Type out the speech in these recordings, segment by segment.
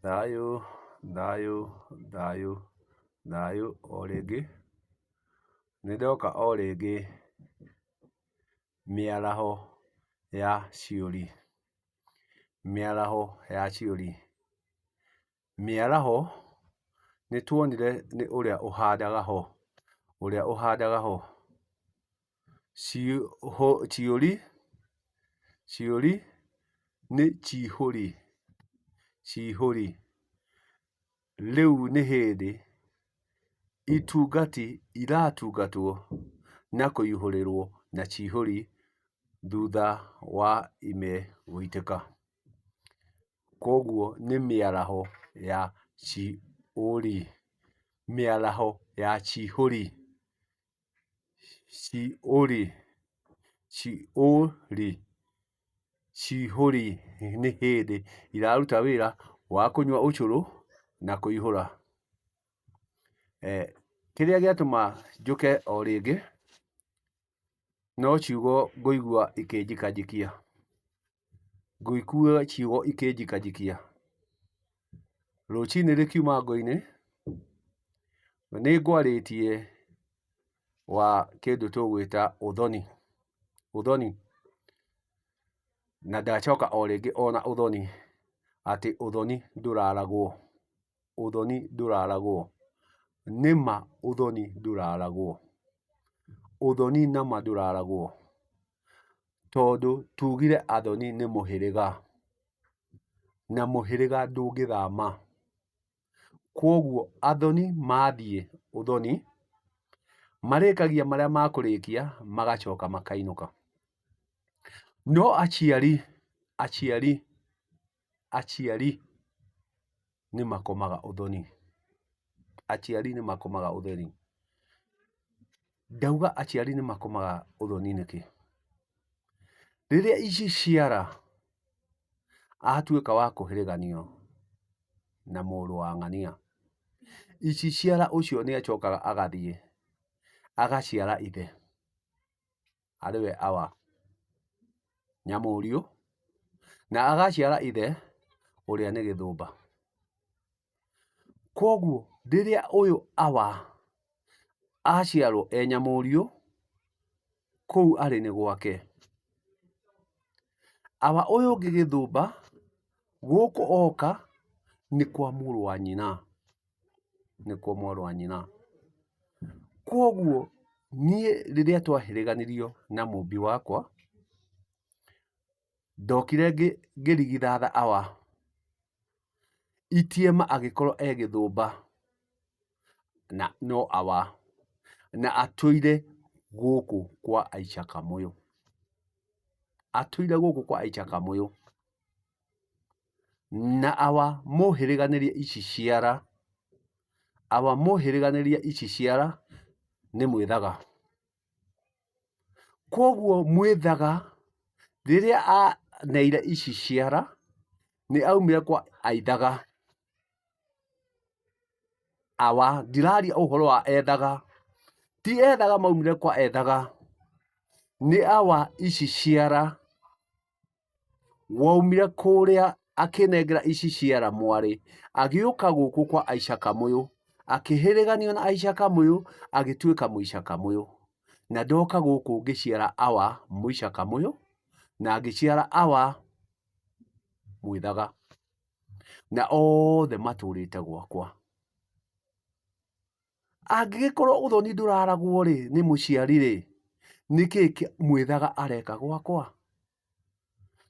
Thayũ, thayũ, thayũ, thayũ o rĩngĩ. Nĩndoka o rĩngĩ mĩaraho ya ciũri, mĩaraho ya ciũri. Mĩaraho nĩtuonire nĩ ũrĩa ũhandaga ho, ũrĩa ũhandaga ho. Ciũri, ciũri nĩ chihũri, chihũri. Rĩu nĩ hĩndĩ itungati iratungatwo na kũihũrĩrwo na chihũri thutha wa ime gũitĩka. Koguo nĩ mĩaraho ya ciũri, mĩaraho ya chihũri, ciũri, ciũri, chihũri nĩ hĩndĩ iraruta wĩra wa kũnyua ũcũrũ na kũihũra. Kĩrĩa gĩatũma njũke o rĩngĩ no ciugo ngũigua ikĩnjikanjikia, ngũigua ciugo ikĩnjikanjikia. Rũcinĩ rĩkiuma ngo-inĩ nĩngwarĩtie wa kĩndũ tũgwĩta ũthoni, ũthoni. Na ndacoka o rĩngĩ ona ũthoni, atĩ ũthoni ndũraragwo, ũthoni ndũraragwo. Nĩma ũthoni ndũraragwo, ũthoni nama ndũraragwo, tondũ tugire athoni nĩ mũhĩrĩga, na mũhĩrĩga ndũngĩthama. Kwoguo athoni mathiĩ ũthoni, marĩkagia marĩa makũrĩkia magacoka makainũka. No aciari, aciari, aciari nĩ makomaga ũthoni, aciari nĩ makomaga ũthoni. Ndauga aciari nĩ makomaga ũthoni nĩkĩ? Rĩrĩa ici ciara atuĩka wa kũhĩrĩganio na mũrũ wa ng'ania, ici ciara ũcio nĩ acokaga agathiĩ agaciara ithe arĩwe awa nyamũriũ, na agaciara ithe ũrĩa nĩ gĩthũmba. Kwoguo rĩrĩa ũyũ awa aciarwo e nyamũriũ, kũu arĩ nĩ gwake. Awa ũyũ ũngĩ gĩthũmba, gũkũ oka nĩ kwa mũrũ wa nyina, nĩ kwa mwarĩ wa nyina. Kwoguo niĩ rĩrĩa twahĩrĩganirio na mũmbi wakwa, ndokire ngĩrigithatha awa, itiema agĩkorwo e gĩthũmba na no awa, na atũire gũkũ kwa Aica Kamũyũ, atũire gũkũ kwa Aica Kamũyũ. Na awa mũhĩrĩganĩrie ici ciara, awa mũhĩrĩganĩrie ici ciara nĩ mwĩthaga. Kwoguo mwĩthaga rĩrĩa aneire ici ciara nĩ aumire kwa aithaga. Awa ndiraria ũhoro wa ethaga, ti ethaga maumire kwa ethaga, nĩ awa ici ciara waumire kũrĩa akĩnengera ici ciara mwarĩ, agĩũka gũkũ kwa Aica Kamũyũ, akĩhĩrĩganio na Aica Kamũyũ, agĩtuĩka mũica Kamũyũ. Na ndoka gũkũ ngĩciara awa mũica Kamũyũ, na ngĩciara awa mwĩthaga. Na othe matũrĩte gwakwa. Angĩgĩkorwo ũthoni ndũraragwo rĩ, nĩ mũciari rĩ, nĩkĩ mwĩthaga areka gwakwa?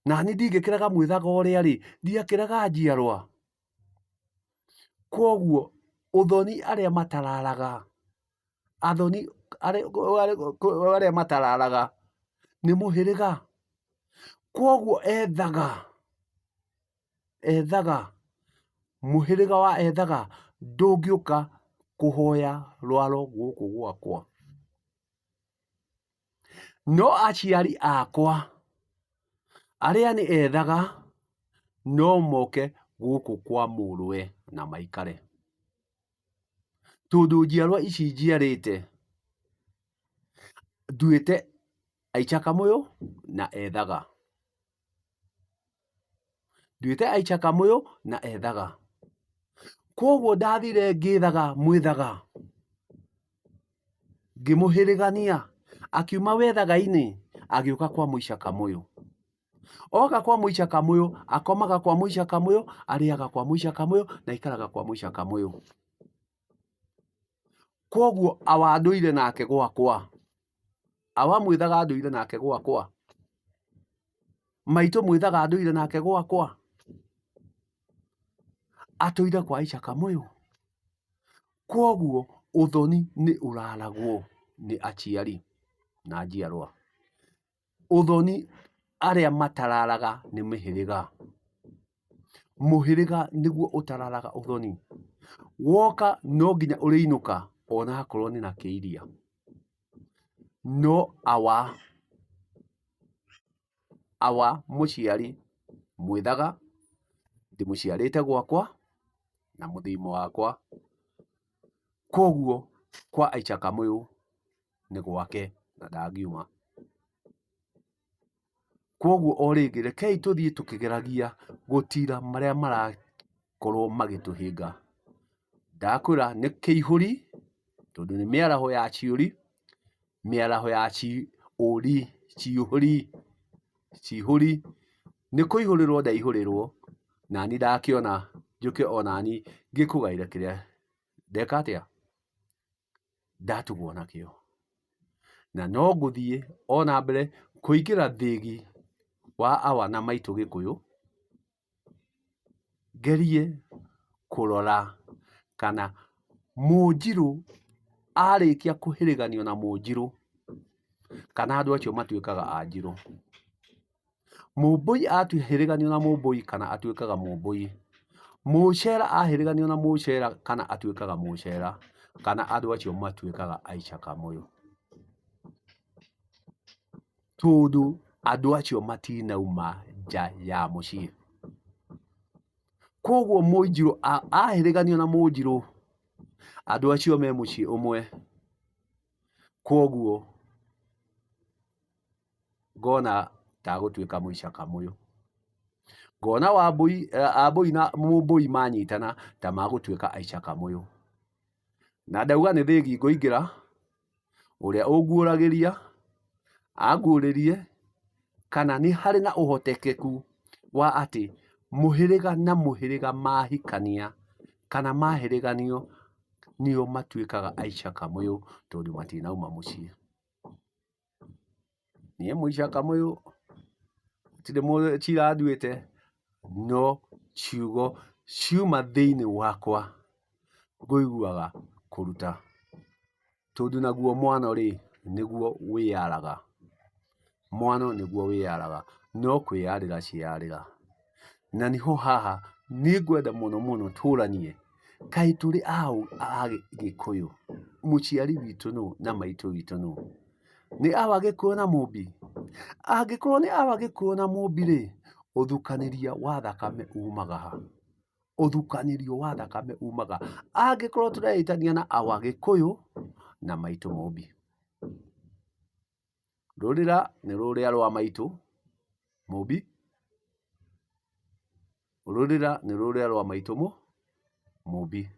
Nani ndingĩkĩrega mwĩthaga ũrĩa rĩ, ndiakĩrega njiarwa? Kwoguo ũthoni arĩa matararaga, athoni arĩa matararaga nĩ mũhĩrĩga. Kwoguo ethaga, ethaga, mũhĩrĩga wa ethaga ndũngĩũka kũhoya rwaro gũkũ gwakwa. No aciari akwa arĩa nĩ ethaga no moke gũkũ kwa mũrũwe na maikare. Tondũ njiarwa ici njiarĩte nduĩte Aica Kamũyũ na ethaga. Nduĩte Aica Kamũyũ na ethaga. Kwoguo ndathire ngĩthaga mwĩthaga, ngĩmũhĩrĩgania, akiuma wethagainĩ agĩũka kwa mũica Kamũyũ. Oka kwa mũica Kamũyũ, akomaga kwa mũica Kamũyũ, arĩaga kwa mũica Kamũyũ na aikaraga kwa mũica Kamũyũ. Kwoguo awa ndũire nake gwakwa, awa mwĩthaga ndũire nake gwakwa, maitũ mwĩthaga ndũire nake gwakwa, atũire kwa Aisha Kamũyũ. Kwoguo ũthoni nĩ ũraragwo nĩ aciari na njiarwa. Ũthoni arĩa matararaga nĩ mĩhĩrĩga. Mũhĩrĩga nĩguo ũtararaga ũthoni. Woka no nginya ũrĩinũka onakorwo nĩ na kĩiria. No awa, awa mũciari mwĩthaga, ndĩmũciarĩte gwakwa na mũthimo wakwa, koguo kwa Aisha Kamũyũ nĩ gwake na ndangiuma. Kwoguo o rĩngĩ rekei tũthiĩ tũkĩgeragia gũtira marĩa marakorwo magĩtũhĩnga. Ndakwĩra nĩ kĩihũri tondũ nĩ mĩaraho ya ciũri, mĩaraho ya ciũri, ciũri, ciihũri, nĩ kũihũrĩrwo ndaihũrĩrwo nani ndakĩona njũke onani ngĩkũgaĩre kĩrĩa ndeka atĩa? Ndatugwo nakĩo. Na no ngũthiĩ o na mbere kũingĩra thĩgi wa awa na maitũ Gĩkũyũ, ngerie kũrora kana Mũnjirũ arĩkia kũhĩrĩganio na Mũnjirũ, kana andũ acio matuĩkaga Anjirũ. Mũmbũi ahĩrĩganio na Mũmbũi kana atuĩkaga Mũmbũi. Mũcera ahĩrĩganio na Mũcera kana atuĩkaga Mũcera, kana andũ acio matuĩkaga Aica Kamũyũ. Tondũ andũ acio matinauma nja ya mũciĩ. Koguo Mũnjirũ ahĩrĩganio na Mũnjirũ, andũ acio me mũciĩ ũmwe. Koguo ngona ta agũtuĩka mũica kamũyũ. Ngona Wambũi, Ambũi na Mũmbũi manyitana ta magũtuĩka aica kamũyũ. Na ndauga nĩ thĩgi ngũingĩra, ũrĩa ũnguũragĩria anguũrĩrie kana nĩ harĩ na ũhotekeku wa atĩ mũhĩrĩga na mũhĩrĩga mahikania kana mahĩrĩganio nĩo matuĩkaga aica kamũyũ tondũ matinauma mũciĩ. Niĩ mũica Kamũyũ gũtirĩ cira nduĩte, no ciugo ciuma thĩiniĩ wakwa ngũiguaga kũruta. Tondũ naguo mwano rĩ, nĩguo wĩyaraga, mwano nĩguo wĩyaraga, no kwĩyarĩra cieyarĩra. Na nĩho haha niĩ ngwenda mũno mũno tũranie, kaĩ tũrĩ aũ a Gĩkũyũ? Mũciari witũ nũ na maitũ witũ nũ? Nĩ awa Gĩkũyũ na Mũmbi? Angĩkorwo nĩ awa Gĩkũyũ na Mũmbi rĩ, ũthukanĩria wa thakame umaga ha? Ũthukanĩrio wa thakame umaga ha? Angĩkorwo tũreĩtania na awa Gĩkũyũ na maitũ Mũmbi. Rũrĩra nĩ rũrĩa rwa maitũ Mũmbi, rũrĩra nĩ rũrĩa rwa maitũ Mũmbi.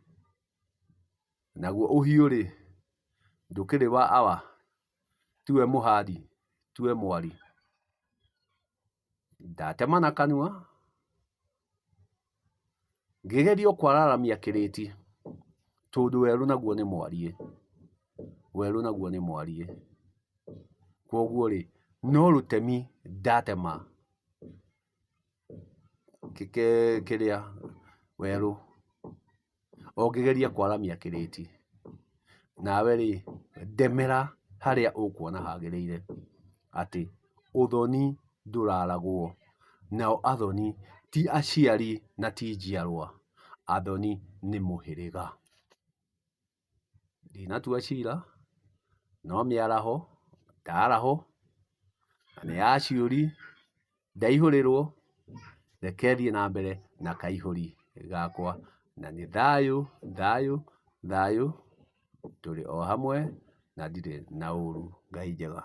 Naguo ũhiũ rĩ, ndũkĩrĩ wa awa, tiwe mũhandi, tiwe mwari. Ndatema na kanua, ngĩgeria o kwararamia kĩrĩti, tondũ werũ naguo nĩ mwariĩ, werũ naguo nĩ mwariĩ. Koguo rĩ, no rũtemi ndatema kĩrĩa werũ. O ngĩgeria kwaramia kĩrĩti, nawe rĩ, ndemera harĩa ũkuona hagĩrĩire, atĩ ũthoni ndũraragwo, nao athoni ti aciari na ti njiarwa, athoni nĩ mũhĩrĩga. Ndinatua cira, no mĩaraho ndaraho, na nĩ ya ciũri, ndaihũrĩrwo, reke thiĩ na mbere na kaihũri gakwa. Na nĩ thayũ, thayũ, thayũ, tũrĩ o hamwe na ndirĩ na ũru. Ngai njega.